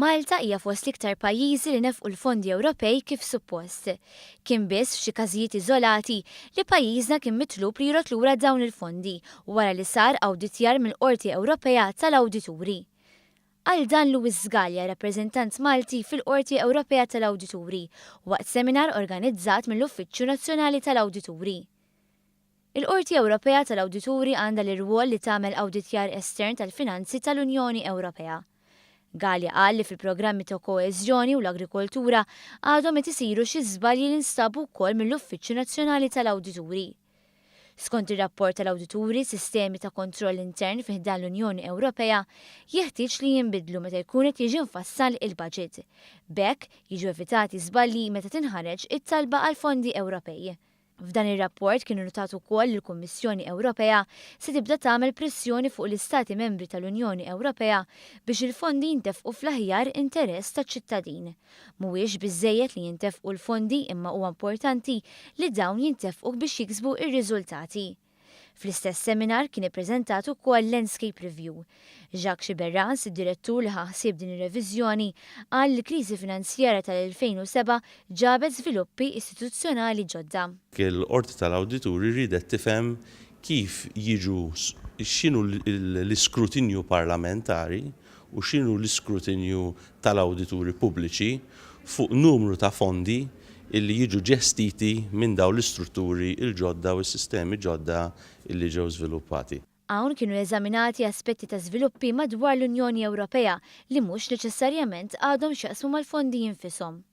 Malta hija fost l-iktar pajjiżi li nefqu l-fondi Ewropej kif suppost. Kien biss f'xi każijiet iżolati li pajjiżna kien mitlub li jrodd lura dawn il-fondi wara li sar awditjar mill-Qorti Ewropea tal-Awdituri. Qal dan Louis Galea, rappreżentant Malti fil-Qorti Ewropea tal-Awdituri, waqt seminar organizzat mill-Uffiċċju Nazzjonali tal-Awdituri. Il-Qorti Ewropea tal-Awdituri għandha l-irwol li tagħmel awditjar estern tal-finanzi tal-Unjoni Ewropea. Galea qal li fil-programmi ta' koeżjoni u l-agrikoltura għadhom qed isiru xi żbalji li nstabu wkoll mill-Uffiċċju Nazzjonali tal-Awdituri. Skont ir-rapport tal-awdituri, sistemi ta' kontroll intern fi ħdan l-Unjoni Ewropea jeħtieġ li jinbidlu meta jkun qed jiġi mfassal il-baġit. B'hekk jiġu evitati żbalji meta tinħareġ it-talba għal fondi Ewropej. F'dan ir-rapport kien innutat ukoll li l-Kummissjoni Ewropea se tibda tagħmel pressjoni fuq l-Istati Membri tal-Unjoni Ewropea biex il-fondi jintefqu fl-aħjar interess taċ-ċittadin. Mhuwiex biżżejjed li jintefqu l-fondi imma huwa importanti li dawn jintefqu biex jiksbu r-riżultati. Fl-istess seminar kien ippreżentat ukoll Landscape Review. Jacques Sciberras, id-direttur li ħa ħsieb din ir-reviżjoni, qal li l-kriżi finanzjarja tal-2007 ġabet żviluppi istituzzjonali ġodda. Il-Qorti tal-Awdituri riedet tifhem kif jiġu x'inhu l-iskrutinju parlamentari u x'inhu l-iskrutinju tal-awdituri pubbliċi fuq numru ta' fondi illi jiġu ġestiti minn dawn l-istrutturi l-ġodda u s-sistemi ġodda illi ġew żviluppati. Hawn kienu eżaminati aspetti ta' żviluppi madwar l-Unjoni Ewropea li mhux neċessarjament għadhom x'jaqsmu mal-fondi infishom.